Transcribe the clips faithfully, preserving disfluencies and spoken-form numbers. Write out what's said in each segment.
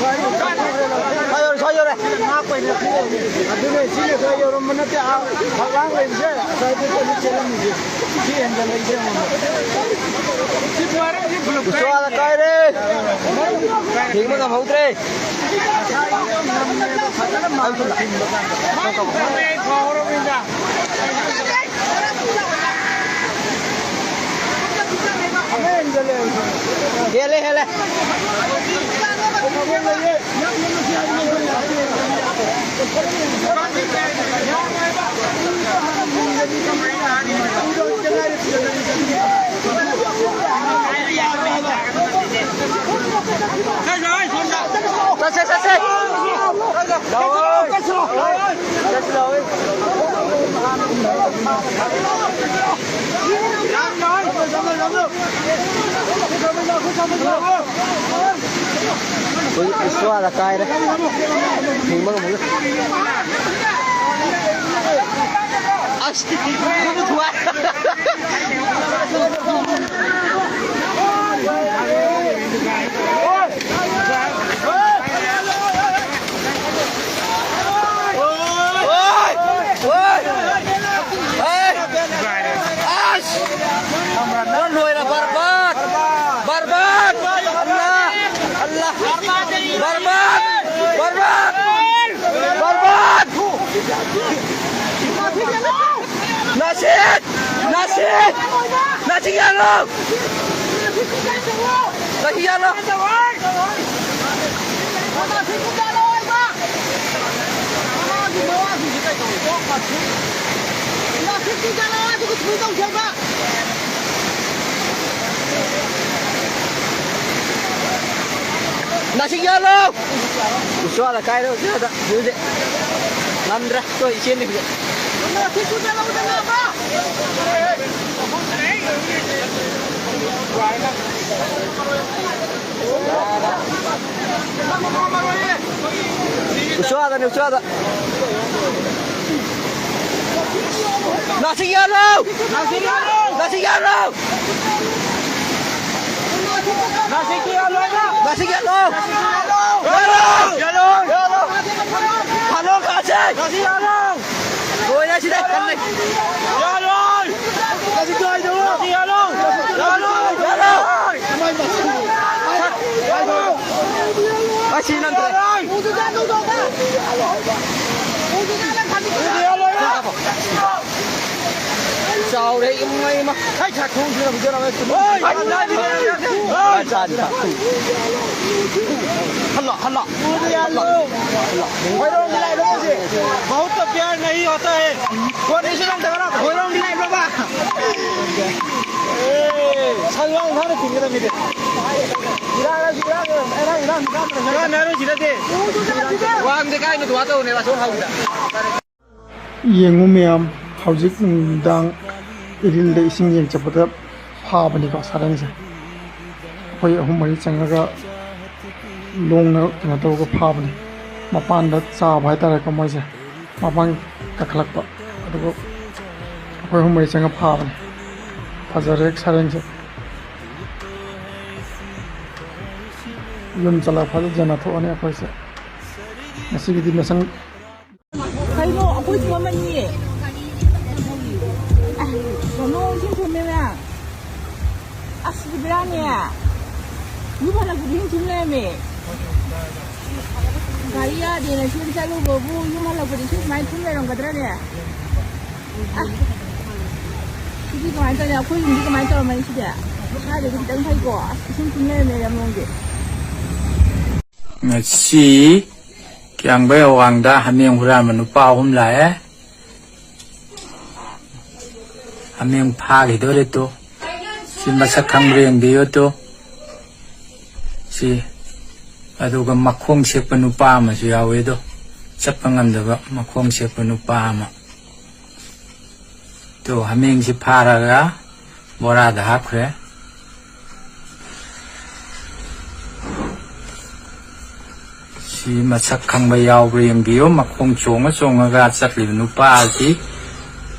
ꯁ꯭ꯋꯥꯏ ꯌꯧꯔꯦ, ꯁ꯭ꯋꯥꯏ ꯌꯧꯔꯦ꯫ ꯑꯗꯨꯅꯦ, ꯁꯤꯅ ꯁ꯭ꯋꯥꯏ ꯌꯧꯔꯝꯕ ꯅꯠꯇꯦ, ꯑꯥ ꯐꯛꯂꯥꯡ ꯂꯩꯕꯁꯦ, ꯁ꯭ꯋꯥꯏꯗ ꯆꯠꯂꯤ ꯆꯦꯜꯂꯝꯃꯤꯁꯦ꯫ ꯁꯤ ꯍꯦꯟꯖꯜꯂꯛꯏꯁꯦ ꯑꯃꯨꯛ꯫ ꯎꯁ꯭ꯋꯥꯗ ꯀꯥꯏꯔꯦ꯫ ꯊꯤꯡꯕ ꯉꯝꯍꯧꯗ꯭ꯔꯦ꯫ ꯍꯦꯜꯂꯦ, ꯍꯦꯜꯂꯦ꯫ ꯆꯠꯁꯦ, ꯆꯠꯁꯦ꯫ ꯂꯥꯛꯑꯣ꯫ ꯆꯠꯁꯤ, ꯂꯥꯛꯑꯣ꯫ ꯍꯧꯖꯤꯛ ꯎꯁ꯭ꯋꯥꯗ ꯀꯥꯏꯔꯦ꯫ ꯊꯤꯡꯕ ꯉꯝꯃꯔꯣꯏ꯫ ꯑꯁ! ꯑꯣꯏ! ꯑꯣꯏ! ꯑꯣꯏ! ꯑꯁ! ꯂꯣꯏꯔꯦ, ꯕꯔꯕꯥꯗ! ꯕꯔꯕꯥꯗ! ꯑꯜꯂꯥ! ꯑꯜꯂꯥ! ꯕꯔꯕꯥꯗ! ꯕꯔꯕꯥꯗ! ꯕꯔꯕꯥꯗ! ꯅꯥꯁꯤꯛ! ꯅꯥꯁꯤꯛ! ꯅꯥꯁꯤꯛ ꯌꯥꯜꯂꯣ! ꯅꯥꯁꯤꯛ ꯌꯥꯜꯂꯣ! ꯅꯥꯁꯤꯛ ꯌꯥꯜꯂꯣ! ꯎꯁ꯭ꯋꯥꯗ ꯀꯥꯏꯔꯦ, ꯎꯁ꯭ꯋꯥꯗ꯫ ꯍꯧꯖꯤꯛ ꯉꯝꯗ꯭ꯔꯦ, ꯇꯣ ꯏꯆꯦꯟꯅꯤ ꯍꯧꯖꯤꯛ꯫ ꯎꯁ꯭ꯋꯥꯗꯅꯤ, ꯎꯁ꯭ꯋꯥꯗ꯫ ꯅꯥꯁꯤꯛ ꯌꯥꯜꯂꯣ! ꯅꯥꯁꯤꯛ ꯌꯥꯜꯂꯣ! ꯅꯥꯁꯤꯛ ꯌꯥꯜꯂꯣ! ꯅꯥꯁꯤꯛ ꯌꯥꯜꯂꯣ ꯍꯥꯏꯕ! ꯅꯥꯁꯤꯛ ꯌꯥꯜꯂꯣ! ꯌꯥꯜꯂꯣ! ꯌꯥꯜꯂꯣ! ꯐꯥꯂꯣ ꯀꯥꯁꯦ! ꯅꯥꯁꯤꯛ ꯌꯥꯜꯂꯣ! ꯂꯣꯏꯔꯦ ꯁꯤꯗ! ꯀꯜꯂꯦ! ꯌꯥꯜꯂꯣ! ꯅꯥꯁꯤꯛ ꯌꯥꯜꯂꯣ! ꯌꯥꯜꯂꯣ! ꯌꯥꯜꯂꯣ! ꯌꯥꯜꯂꯣ! ꯑꯁꯤ ꯅꯠꯇ꯭ꯔꯦ꯫ ꯆꯥꯎꯔꯦ ꯏꯃꯥ ꯏꯃꯥ꯫ ꯍꯩ, ꯊꯥ ꯊꯣꯡꯁꯤꯔ ꯍꯧꯖꯤꯛ ꯍꯣꯏ꯫ Hello, hello. ꯈꯣꯏꯔꯣꯡꯒꯤ ꯂꯥꯏ ꯂꯧꯕꯁꯦ꯫ बहुत तो प्यार नहीं होता है। ꯀꯣꯟꯅꯤꯁꯨ ꯅꯪ ꯇꯧꯔꯣ꯫ ꯈꯣꯏꯔꯣꯡꯒꯤ ꯂꯥꯏ ꯂꯧꯕ꯫ ꯑꯦ, ꯁꯟ ꯋꯥꯡ ꯊꯥꯅ ꯊꯤꯡꯒꯗꯕꯅꯤꯗꯤ꯫ ꯏꯔꯥꯡ, ꯏꯔꯥꯡ, ꯏꯔꯥꯡ, ꯏꯔꯥꯡ, ꯏꯔꯥꯡ, ꯏꯔꯥꯡ, ꯏꯔꯥꯡ꯫ ꯋꯥꯡꯗꯦ ꯀꯥꯏꯅ ꯗꯨꯋꯥ ꯇꯧꯅꯦꯕ ꯑꯁꯣꯝ ꯍꯥꯎꯗ꯫ ꯌꯦꯡꯉꯨ ꯃꯌꯥꯝ, ꯍꯧꯖꯤꯛ ꯅꯨꯡꯗꯥꯡ ꯏꯔꯤꯜꯗ ꯏꯁꯤꯡ ꯌꯦꯡ ꯆꯠꯄꯗ ꯐꯥꯕꯅꯤꯀꯣ ꯁꯥꯔꯦꯡꯁꯦ꯫ ꯑꯩꯈꯣꯏ ꯑꯍꯨꯝ ꯃꯔꯤ ꯆꯪꯉꯒ ꯂꯣꯡꯅ ꯀꯩꯅꯣ ꯇꯧꯔꯒ ꯐꯥꯕꯅꯤ꯫ ꯃꯄꯥꯟꯗ ꯆꯥꯕ ꯍꯥꯏꯇꯥꯔꯦꯀꯣ ꯃꯣꯏꯁꯦ꯫ ꯃꯄꯥꯟ ꯀꯥꯈꯠꯂꯛꯄ꯫ ꯑꯗꯨꯒ ꯑꯩꯈꯣꯏ ꯑꯍꯨꯝ ꯃꯔꯤ ꯆꯪꯉ ꯐꯥꯕꯅꯤ꯫ ꯐꯖꯔꯦ ꯁꯥꯔꯦꯡꯁꯦ꯫ ꯌꯨꯝ ꯆꯠꯂꯒ ꯐꯖꯅ ꯊꯣꯛꯑꯅꯤ ꯑꯩꯈꯣꯏꯁꯦ꯫ ꯉꯁꯤꯒꯤꯗꯤ ꯃꯁꯪ ꯀꯩꯅꯣ ꯑꯩꯈꯣꯏ ꯊꯨꯝꯃꯝꯃꯅꯤꯌꯦ꯫ ꯑꯦ, ꯀꯩꯅꯣ ꯏꯁꯤꯡ ꯊꯨꯝꯃꯦ ꯃꯌꯥꯝ꯫ ꯑꯁ, ꯁꯤꯗꯤ ꯕꯦꯔꯥꯅꯦ꯫ ꯌꯨꯝ ꯍꯜꯂꯛꯄꯗ ꯏꯁꯤꯡ ꯊꯨꯝ ꯂꯩꯔꯝꯃꯦ꯫ ꯒꯥꯔꯤ ꯌꯥꯗꯦꯅ ꯁꯤꯗ ꯆꯠꯂꯨꯕꯕꯨ ꯌꯨꯝ ꯍꯜꯂꯛꯄꯗ ꯏꯁꯤꯡ ꯁꯨꯃꯥꯏꯅ ꯊꯨꯝ ꯂꯩꯔꯝꯒꯗ꯭ꯔꯅꯦ? ꯑꯁ, ꯁꯤꯗꯤ ꯀꯃꯥꯏꯅ ꯇꯧꯅꯤ? ꯑꯩꯈꯣꯏ ꯌꯨꯝꯗꯤ ꯀꯃꯥꯏꯅ ꯇꯧꯔꯝꯃꯅꯤ ꯁꯤꯗꯤ? ꯁ꯭ꯋꯥꯏꯗꯗꯤ ꯈꯤꯇꯪ ꯐꯩꯀꯣ꯫ ꯑꯁ, ꯏꯁꯤꯡ ꯊꯨꯝ ꯂꯩꯔꯝꯃꯦ ꯂꯝꯂꯣꯡꯒꯤ꯫ ꯉꯁꯤ ꯀꯤꯌꯥꯡꯕꯩ ꯑꯋꯥꯡꯗ ꯍꯥꯃꯦꯡ ꯍꯨꯔꯥꯟꯕ ꯅꯨꯄꯥ ꯑꯍꯨꯝ ꯂꯥꯛꯑꯦ꯫ ꯍꯥꯃꯦꯡ ꯐꯥꯈꯤꯗꯣꯔꯦ ꯇꯨ꯫ ꯁꯤ ꯃꯁꯛ ꯈꯪꯕ꯭ꯔꯥ ꯌꯦꯡꯕꯤꯌꯨ ꯇꯨ꯫ ꯁꯤ, ꯑꯗꯨꯒ ꯃꯈꯣꯡ ꯁꯦꯛꯄ ꯅꯨꯄꯥ ꯑꯃꯁꯨ ꯌꯥꯎꯋꯦ ꯑꯗꯣ, ꯆꯠꯄ ꯉꯝꯗꯕ ꯃꯈꯣꯡ ꯁꯦꯛꯄ ꯅꯨꯄꯥ ꯑꯃ꯫ ꯇꯨ, ꯍꯥꯃꯦꯡꯁꯤ ꯐꯥꯔꯒ ꯕꯣꯔꯥꯗ ꯍꯥꯞꯈ꯭ꯔꯦ꯫ ꯁꯤ ꯃꯁꯛ ꯈꯪꯕ ꯌꯥꯎꯕ꯭ꯔꯥ ꯌꯦꯡꯕꯤꯌꯨ꯫ ꯃꯈꯣꯡ ꯆꯣꯡꯉ ꯆꯣꯡꯉꯒ ꯆꯠꯂꯤꯕ ꯅꯨꯄꯥ ꯑꯁꯤ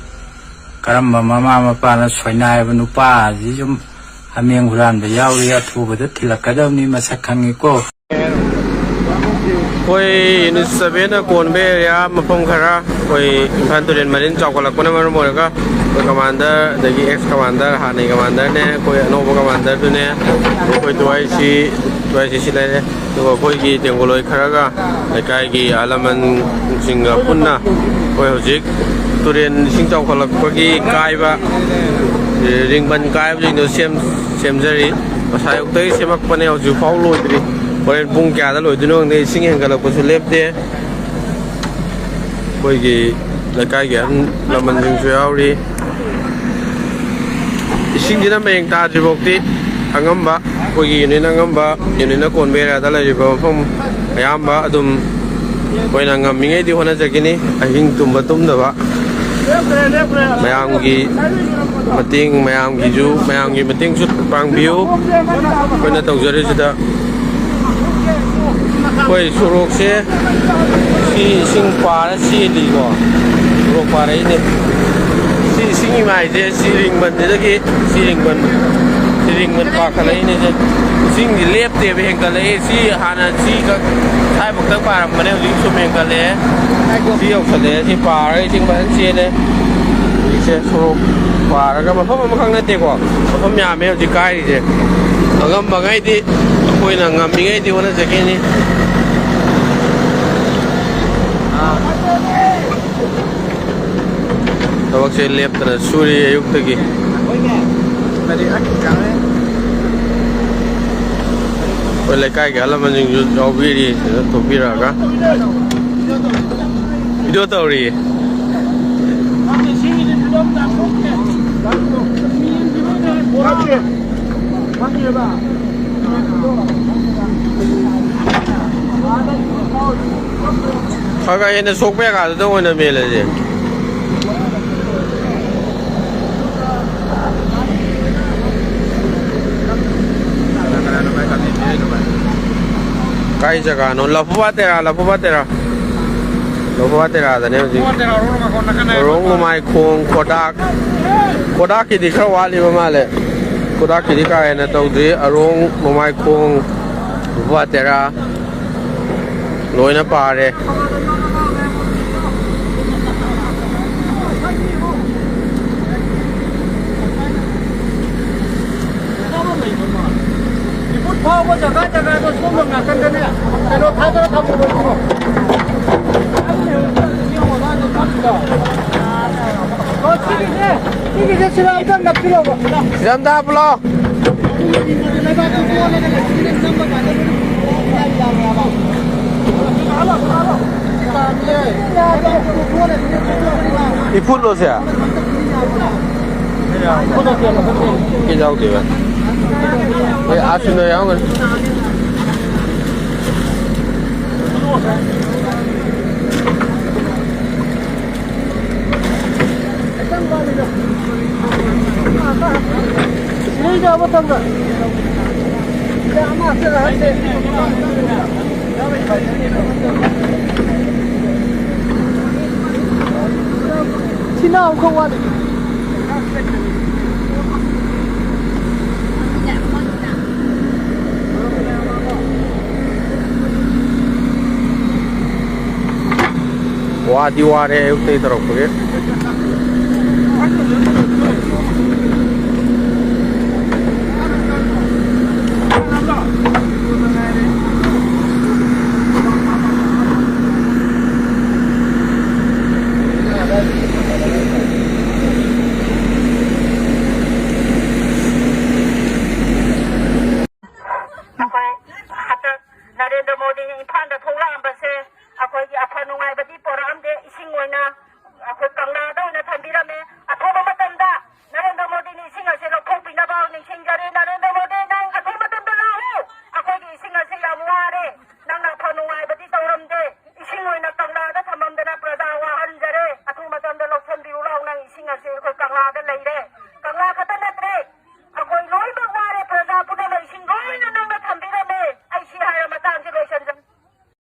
ꯀꯔꯝꯕ ꯃꯃꯥ ꯃꯄꯥꯅ ꯁꯣꯏꯅꯥꯏꯔꯕ ꯅꯨꯄꯥ ꯑꯁꯤ ꯁꯨꯝ ꯍꯥꯃꯦꯡ ꯍꯨꯔꯥꯟꯕ ꯌꯥꯎꯔꯤ, ꯑꯊꯨꯕꯗ ꯊꯤꯜꯂꯛꯀꯗꯕꯅꯤ, ꯃꯁꯛ ꯈꯪꯉꯤꯀꯣ꯫ ꯑꯩꯈꯣꯏ ꯌꯨꯅꯤꯠ ꯁꯚꯦꯟꯅ ꯀꯣꯟꯕ ꯑꯦꯔꯤꯌꯥ ꯃꯐꯝ ꯈꯔ, ꯑꯩꯈꯣꯏ ꯏꯝꯐꯥꯜ ꯇꯨꯔꯦꯜ ꯃꯔꯤꯟ ꯆꯥꯎꯈꯠꯂꯛꯄꯅ ꯃꯔꯝ ꯑꯣꯏꯔꯒ, ꯑꯩꯈꯣꯏ ꯀꯃꯥꯟꯗꯔ, ꯑꯗꯒꯤ ꯑꯦꯛꯁ ꯀꯃꯥꯟꯗꯔ, ꯍꯥꯟꯅꯒꯤ ꯀꯃꯥꯟꯗꯔꯅꯦ, ꯑꯩꯈꯣꯏ ꯑꯅꯧꯕ ꯀꯃꯥꯟꯗꯔꯗꯨꯅꯦ, ꯑꯩꯈꯣꯏ two I C, two I C ꯁꯤ ꯂꯩꯔꯦ꯫ ꯑꯗꯨꯒ ꯑꯩꯈꯣꯏꯒꯤ ꯇꯦꯡꯒꯣꯂꯣꯏ ꯈꯔꯒ ꯂꯩꯀꯥꯏꯒꯤ ꯑꯍꯜ ꯂꯃꯟꯁꯤꯡꯒ ꯄꯨꯟꯅ ꯑꯩꯈꯣꯏ ꯍꯧꯖꯤꯛ ꯇꯨꯔꯦꯟ ꯏꯁꯤꯡ ꯆꯥꯎꯈꯠꯂꯛꯄꯒꯤ ꯀꯥꯏꯕ, ꯔꯤꯡꯕꯟ ꯀꯥꯏꯕꯁꯤꯡꯗꯣ ꯁꯦꯝ-, ꯁꯦꯝꯖꯔꯤ꯫ ꯉꯁꯥꯏ ꯑꯌꯨꯛꯇꯒꯤ ꯁꯦꯝꯃꯛꯄꯅꯦ, ꯍꯧꯖꯤꯛꯐꯥꯎ ꯂꯣꯏꯗ꯭ꯔꯤ꯫ ꯍꯣꯔꯦꯟ ꯄꯨꯡ ꯀꯌꯥꯗ ꯂꯣꯏꯗꯣꯏꯅꯣ ꯈꯪꯗꯦ, ꯏꯁꯤꯡ ꯍꯦꯟꯒꯠꯂꯛꯄꯁꯨ ꯂꯦꯞꯇꯦ꯫ ꯑꯩꯈꯣꯏꯒꯤ ꯂꯩꯀꯥꯏꯒꯤ ꯑꯍꯜ ꯂꯃꯟꯁꯤꯡꯁꯨ ꯌꯥꯎꯔꯤ꯫ ꯏꯁꯤꯡꯁꯤꯅ ꯃꯌꯦꯡ ꯇꯥꯗ꯭ꯔꯤꯐꯥꯎꯗꯤ ꯑꯉꯝꯕ, ꯑꯩꯈꯣꯏꯒꯤ ꯌꯨꯅꯤꯌꯟ ꯑꯉꯝꯕ, ꯌꯨꯅꯤꯌꯟꯅ ꯀꯣꯟꯕ ꯑꯦꯔꯤꯌꯥꯗ ꯂꯩꯔꯤꯕ ꯃꯐꯝ ꯑꯌꯥꯝꯕ ꯑꯗꯨꯝ ꯑꯩꯈꯣꯏꯅ ꯉꯝꯃꯤꯉꯩꯗꯤ ꯍꯣꯠꯅꯖꯒꯅꯤ꯫ ꯑꯍꯤꯡ ꯇꯨꯝꯕ ꯇꯨꯝꯗꯕ, ꯃꯌꯥꯝꯒꯤ ꯃꯇꯦꯡ, ꯃꯌꯥꯝꯒꯤꯁꯨ, ꯃꯌꯥꯝꯒꯤ ꯃꯇꯦꯡꯁꯨ ꯄꯥꯡꯕꯤꯌꯨ꯫ ꯑꯩꯈꯣꯏꯅ ꯇꯧꯖꯔꯤꯁꯤꯗ ꯑꯩꯈꯣꯏ ꯁꯣꯔꯣꯛꯁꯦ, ꯁꯤ ꯏꯁꯤꯡ ꯄꯥꯔ ꯆꯦꯜꯂꯤꯀꯣ, ꯁꯣꯔꯣꯛ ꯄꯥꯔꯛꯏꯅꯦ꯫ ꯁꯤ ꯏꯁꯤꯡ ꯏꯃꯥꯏꯁꯦ, ꯁꯤ ꯔꯤꯡꯕꯟꯁꯤꯗꯒꯤ, ꯁꯤ ꯔꯤꯡꯕꯟ, ꯁꯤ ꯔꯤꯡꯕꯟ ꯄꯥꯈꯠꯂꯛꯏꯅꯦ꯫ ꯁꯤ ꯏꯁꯤꯡꯁꯤ ꯂꯦꯞꯇꯦꯕ, ꯍꯦꯟꯒꯠꯂꯛꯏ꯫ ꯁꯤ ꯍꯥꯟꯅ ꯁꯤ ꯈꯛ ꯁ꯭ꯋꯥꯏꯐꯥꯎꯇ ꯄꯥꯔꯝꯕꯅꯦ, ꯍꯧꯖꯤꯛ ꯁꯨꯝ ꯍꯦꯟꯒꯠꯂꯛꯑꯦ꯫ ꯁꯤ ꯌꯧꯁꯜꯂꯛꯑꯦ, ꯁꯤ ꯄꯥꯔꯒ ꯏꯁꯤꯡ ꯐꯖꯅ ꯆꯦꯜꯂꯦ꯫ ꯍꯧꯖꯤꯛꯁꯦ ꯁꯣꯔꯣꯛ ꯄꯥꯔꯒ, ꯃꯐꯝ ꯑꯃꯈꯛ ꯅꯠꯇꯦꯀꯣ, ꯃꯐꯝ ꯌꯥꯝꯃꯦ ꯍꯧꯖꯤꯛ ꯀꯥꯏꯔꯤꯁꯦ꯫ ꯑꯉꯝꯕꯉꯩꯗꯤ ꯑꯩꯈꯣꯏꯅ ꯉꯝꯃꯤꯉꯩꯗꯤ ꯍꯣꯠꯅꯖꯈꯤꯅꯤ꯫ ꯊꯕꯛꯁꯦ ꯂꯦꯞꯇꯅ ꯁꯨꯔꯤ ꯑꯌꯨꯛꯇꯒꯤ꯫ ꯑꯩꯈꯣꯏ ꯂꯩꯀꯥꯏꯒꯤ ꯑꯍꯜ ꯂꯃꯟꯁꯤꯡꯁꯨ ꯌꯥꯎꯕꯤꯔꯤ ꯁꯤꯗ, ꯊꯣꯛꯄꯤꯔꯛꯑꯒ ꯚꯤꯗꯤꯑꯣ ꯇꯧꯔꯤꯌꯦ꯫ ꯈꯔ ꯈꯔ ꯍꯦꯟꯅ ꯁꯣꯛꯄ ꯖꯒꯥꯗꯨꯗ ꯑꯣꯏꯅ ꯃꯦꯜꯂꯁꯦ꯫ ꯀꯥꯏ ꯖꯒꯥꯅꯣ? ꯂꯐꯨꯕꯥ ꯇꯦꯔꯥ, ꯂꯐꯨꯕꯥ ꯇꯦꯔꯥ꯫ ꯂꯧꯕ ꯇꯦꯔꯥꯗꯅꯦ ꯍꯧꯖꯤꯛ꯫ ꯂꯧꯕ ꯇꯦꯔꯥ ꯑꯔꯣꯡ ꯃꯈꯣꯟ ꯅꯥꯀꯟꯗ ꯑꯔꯣꯡ, ꯂꯩꯕ ꯅꯣꯡꯃꯥꯏꯈꯣꯡ, ꯈꯣꯗꯥꯛ꯫ ꯈꯣꯗꯥꯛꯀꯤꯗꯤ ꯈꯔ ꯋꯥꯠꯂꯤꯕ ꯃꯥꯜꯂꯦ꯫ ꯈꯣꯗꯥꯛꯀꯤꯗꯤ ꯀꯥ ꯍꯦꯟꯅ ꯇꯧꯗ꯭ꯔꯤ꯫ ꯑꯔꯣꯡ, ꯅꯣꯡꯃꯥꯏꯈꯣꯡ, ꯂꯧꯕ ꯇꯦꯔꯥ ꯂꯣꯏꯅ ꯄꯥꯔꯦ꯫ ꯏꯐꯨꯠ ꯐꯥꯎꯕ ꯖꯒꯥ ꯖꯒꯥꯗꯣ ꯁꯣꯝꯂꯣꯝ ꯅꯥꯀꯟꯗꯅꯦ, ꯀꯩꯅꯣ ꯊꯥꯗꯔ ꯊꯝꯃꯣ, ꯂꯣꯏꯁꯤꯜꯂꯣ꯫ ꯑꯣ, ꯁꯤꯒꯤꯁꯦ, ꯁꯤꯒꯤꯁꯦ ꯁꯤꯗ ꯑꯝꯇꯪ ꯅꯞꯁꯤꯜꯂꯣꯕ꯫ ꯁꯤꯗ ꯑꯝꯇ ꯍꯥꯞꯄꯨꯂꯣ꯫ ꯂꯩꯕꯥꯛꯇꯣ ꯀꯣꯜꯂꯒ ꯂꯩꯕꯅꯤꯅ ꯅꯝꯕ ꯀꯥꯟꯗ ꯑꯗꯨꯝ ꯌꯥꯔꯣꯏ ꯍꯥꯏꯕ꯫ ꯏꯐꯨꯠꯂꯣꯁꯦ꯫ ꯀꯩ ꯌꯥꯎꯗꯦꯕ? ꯑꯦ, ꯑꯥ, ꯆꯨꯝꯅ ꯌꯥꯎꯔꯝꯒꯅꯤ꯫ ꯁꯤꯅ ꯑꯃꯈꯛ ꯋꯥꯠꯂꯤ꯫ ꯋꯥꯗꯤ ꯋꯥꯔꯦ ꯑꯌꯨꯛꯇꯒꯤ ꯇꯧꯔꯛꯄꯒꯤ꯫